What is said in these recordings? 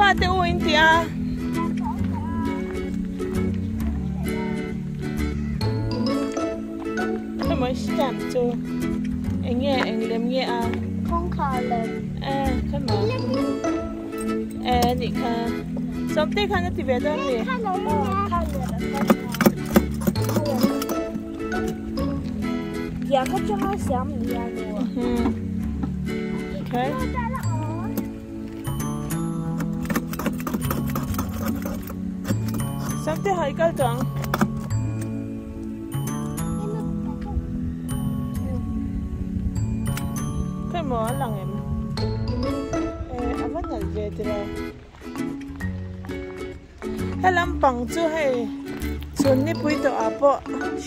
fate u in tih a? Khawmawi stamp chu eng nge eng lem nge a? Kawngkhar lem. E khawmawi e nih kha Sawmte khan a ti ve dawn mi? Diak atanga siam ni a nu. Okay. Samte hai kal tawh ang. Khawi maw a lang em? Eh, a va nalh ve tiraw. He lampang chu hei chhun nipui tawh ah pawh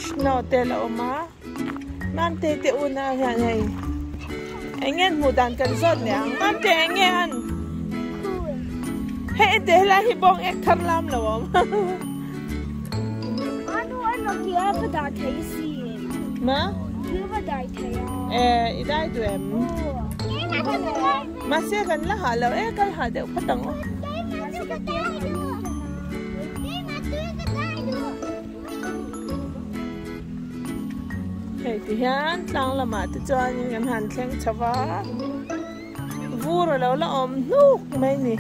snow te a la awm a Mamte te unau hian hei eng nge an hmuh dan kan zawt leh ang Mamte eng nge an hei ente helai hi bawng ek thar lam lo awm Ma Eh i dai duh em Mahse kan la hah lo e kal hah deuh phawt ang aw. Hei ti hian tlang lamah te chuanin kan han thleng chho va, vur a lo la awm hnuk mai a ni.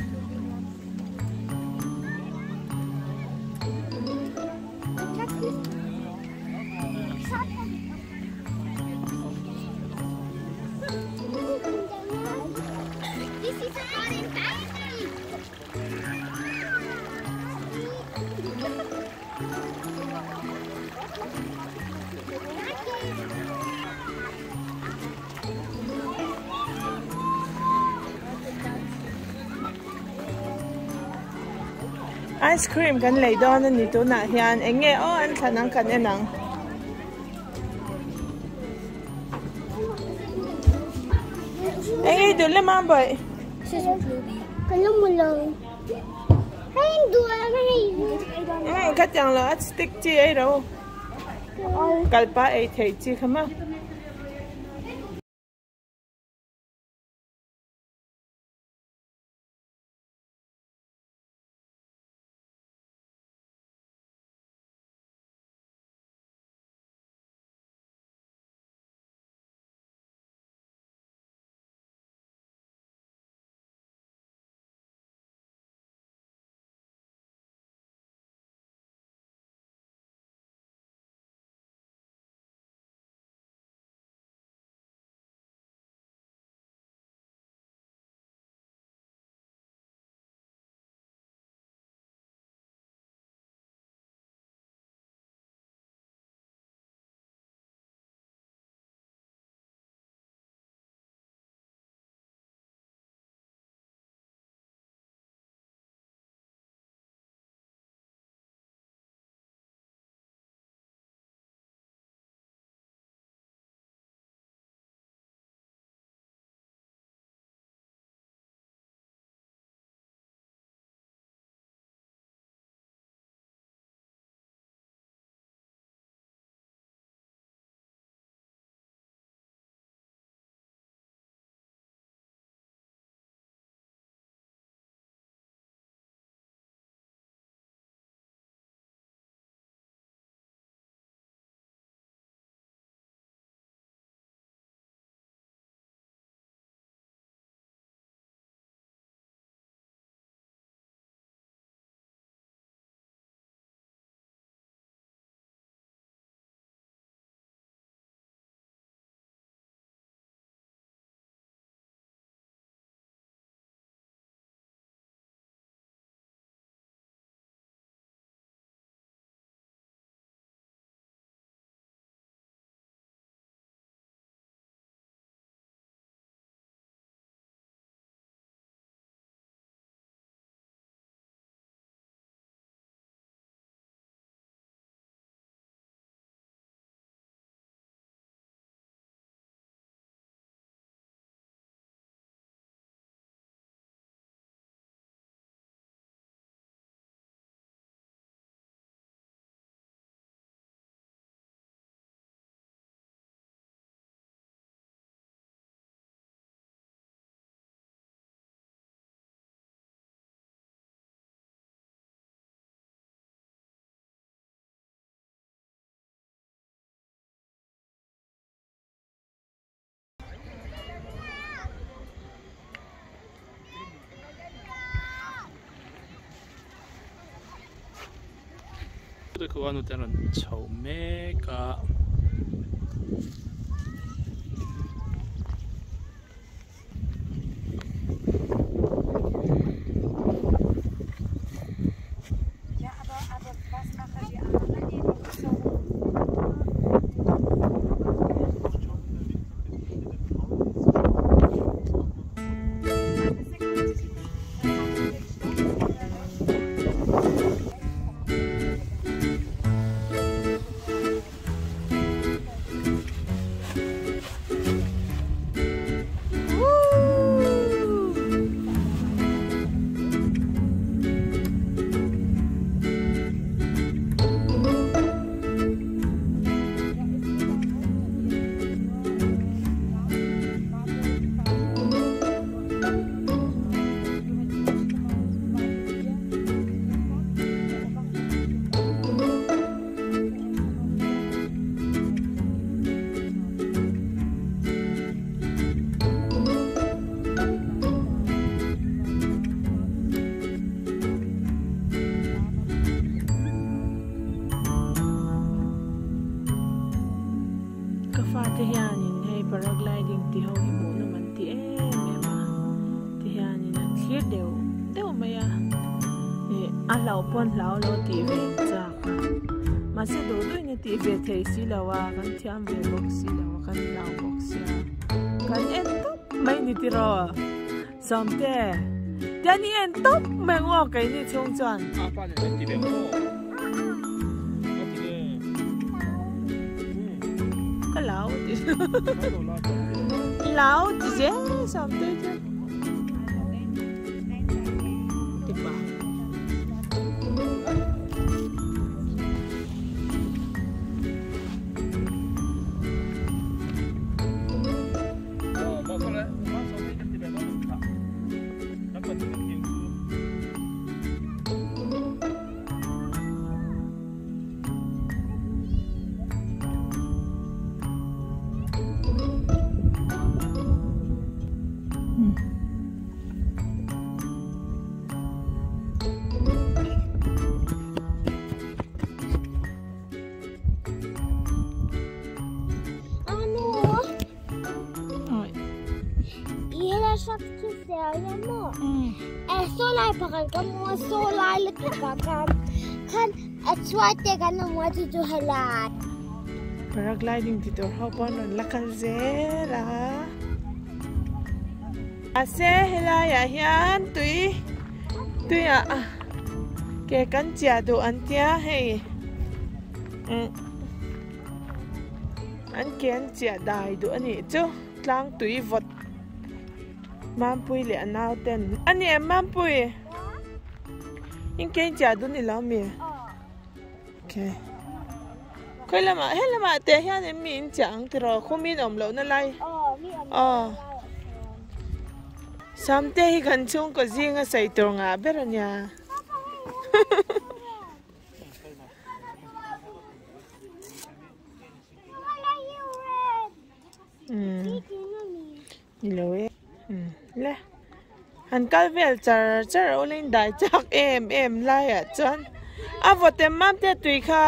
Ice cream kan lei dawn a ni tunah hian eng nge aw an thlan ang kan en ang. Eng nge i duh le Mambawih? Khatiang lo a stick chi ei ro kalpa ei theih chi kha maw. Khu a nute an rawn chho mek a. Ka fate hianin hei paragliding tih ho hi hmuhnawm an ti em em a tihianin an thlir deuh deuh mai a ih a hlauh pawn hlau lo tih ve chak a mahse duh duhin a tih ve thei si lo a kan thiam ve bawk si lo a kan hlau bawk sia kan en tawp mai ni tiraw Sawmte tian i en tawp mai ang aw keini chhung chuan. Ka lau ti lau ti zel Sawmte chu. Tipa. Paragliding ti tur ho pawh an rawn la kal zel a mahse helai ah hian tui tui ah ke kan chiah duh an tia hei an ke an chiah dai duh a nih chu tlang tui vawt Mampui leh a nau ten a ni em Mampui in ke in chiah duh ni lo mi okay khawi lamah he lamah te hian em mi in chiah ang tiraw khumin awm lohna lai aw Samte hi kan chhungkaw zinga sawi tur ngah ber a nia. Ni lo e le han kal vel char char a awlin dai chak em em laiah chuan a vawt em mam te tui kha.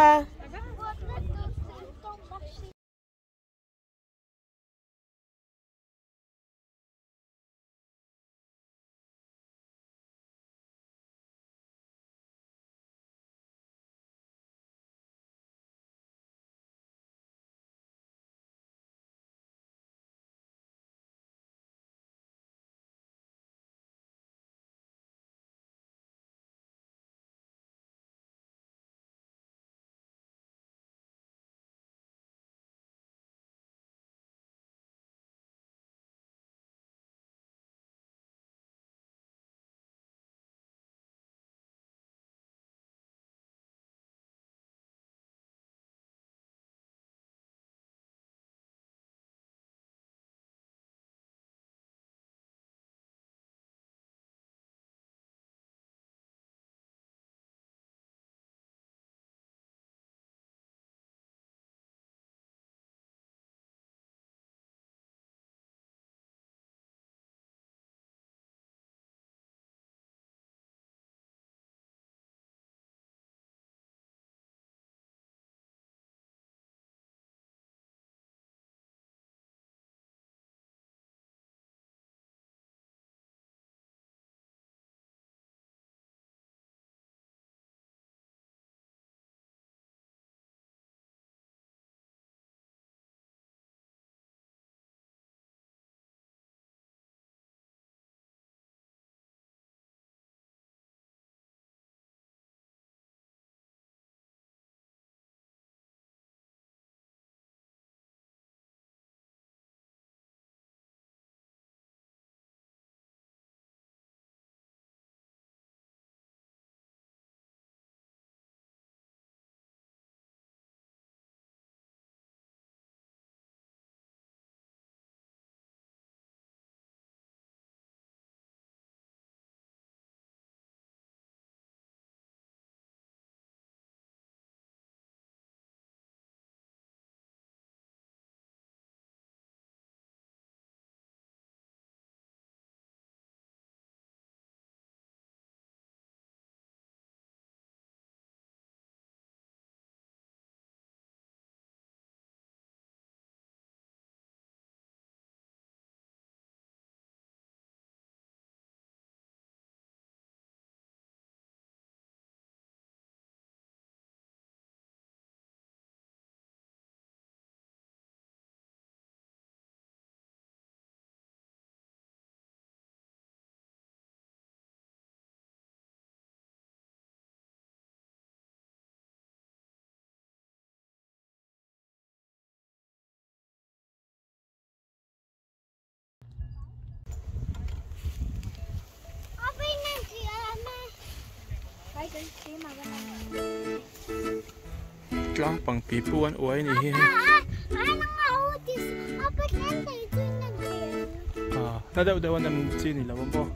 Tlang pang pi pu an uai ni hi hei. Na deuh deuh a nem chi ni lo a maw.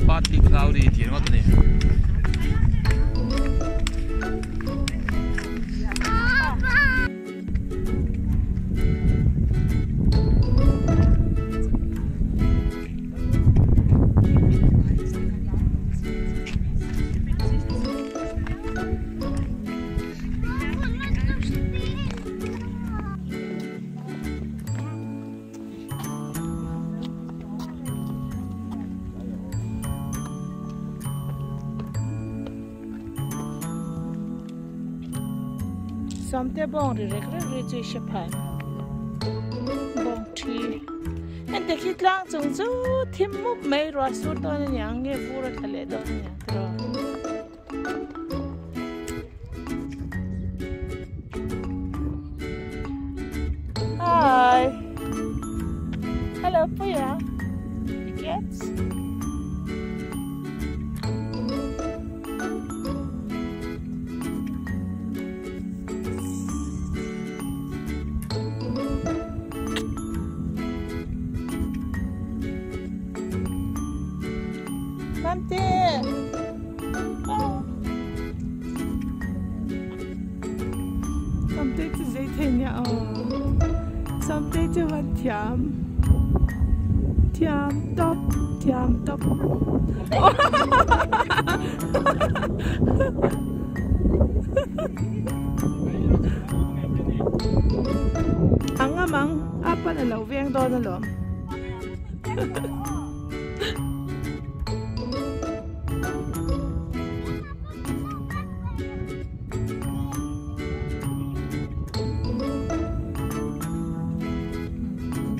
Party cloudy tih ringawt a ni. Sawmte bawng ri rek rek ri chu i hre phai bawng thi hente khi tlang chung chu thim mup mai ruah sur dawn a niang nge vur a tla leh dawn a niang tiraw. Hi. Hello, Puya. You get? Mamte. Samte chu zei thei nia aw. Samte chu van thiam. Thiam tawp, thiam tawp. Ang amang apan a lo veng dawn alawm.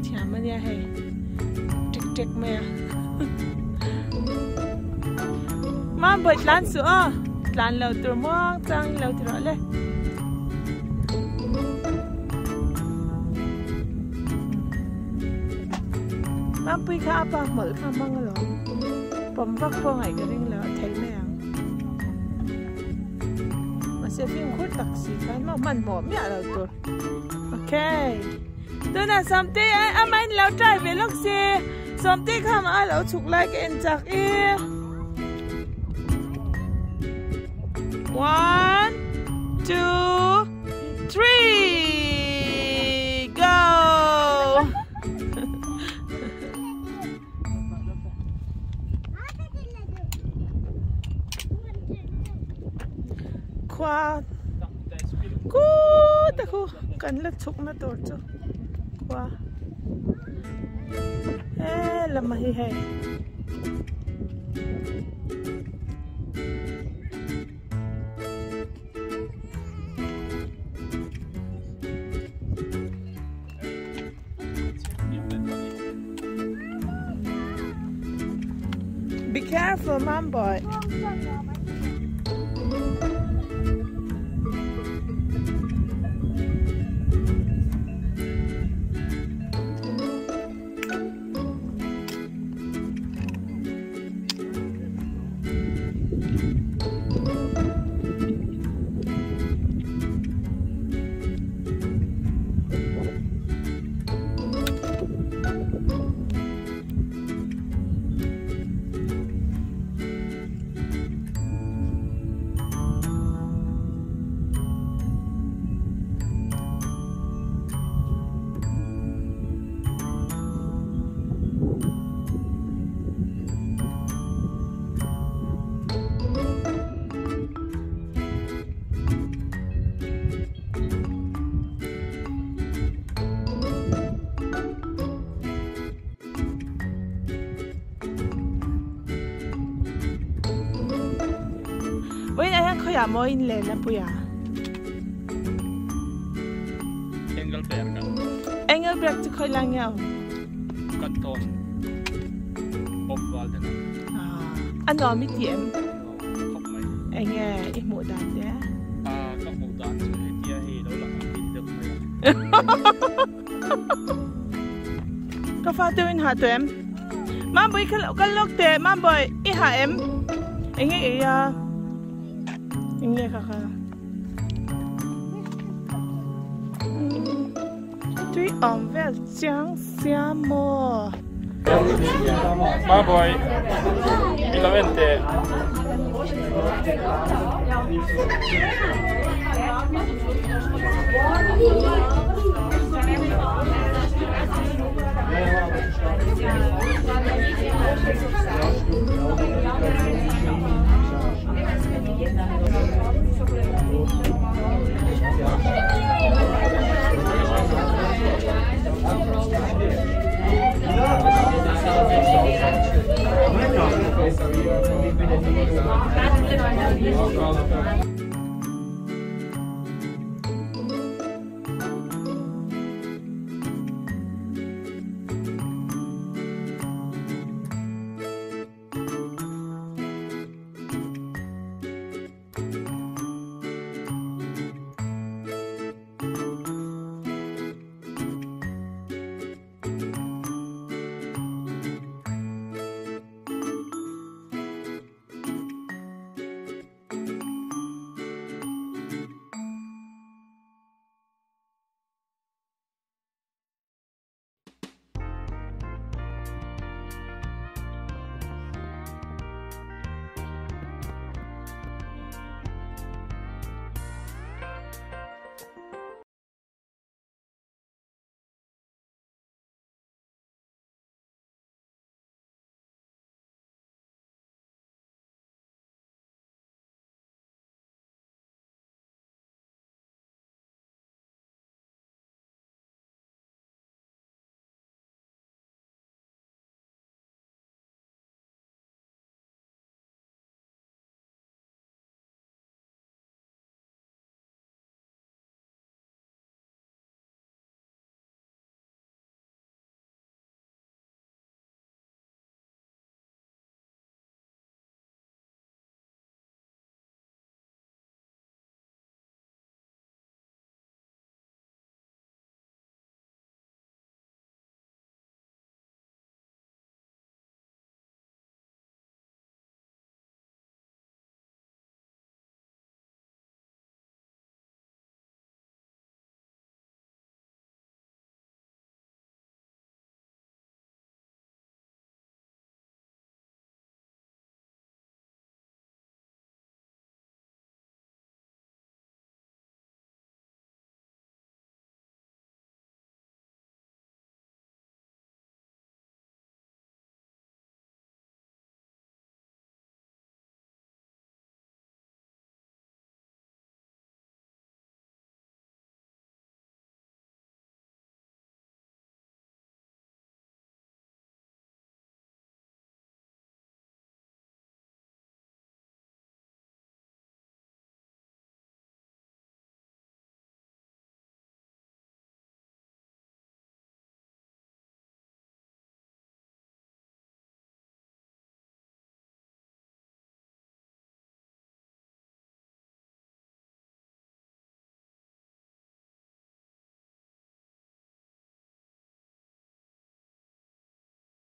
Thiam a nia hei tek tek mai a Mam bawi tlan suh aw tlan lo tur muang chang in lo ti rawh le. Mampui kha a pa hmawlh kha a hmang alawm. Pawm vak pawh ngaih ka ring lo a thei mai ang. Mahse fimkhur tak si khan maw hmanhmawh miah lo tur. Okay. Tunah Sawmtei ai amahin lo try ve lawk si. Sawmtei kha mah a lo chhuk lai ka en chak i. One, two, three, go! Khua ku te khu kan la chhuk na tur chu khua he lam hi hei. Be careful, mom boy. Vawiinah hian khawiah maw in len a puia? Engelberg a. Engelberg chu khawi lai nge a awm? Canton of Walden a. A nuam i ti em? Khawp mai. Enge i hmuh dan te? Ah, ka hmuh dan chu hetia hei lo lang ang tin deuh mai a. Ka fa teuh in hah tawh em? Mambawih kha lo kal lawk teh, Mambawih i hah em? Enge i ei a? Enge ka kha? Tui awm vel chiang sia maw? Mambawih i lo en teh.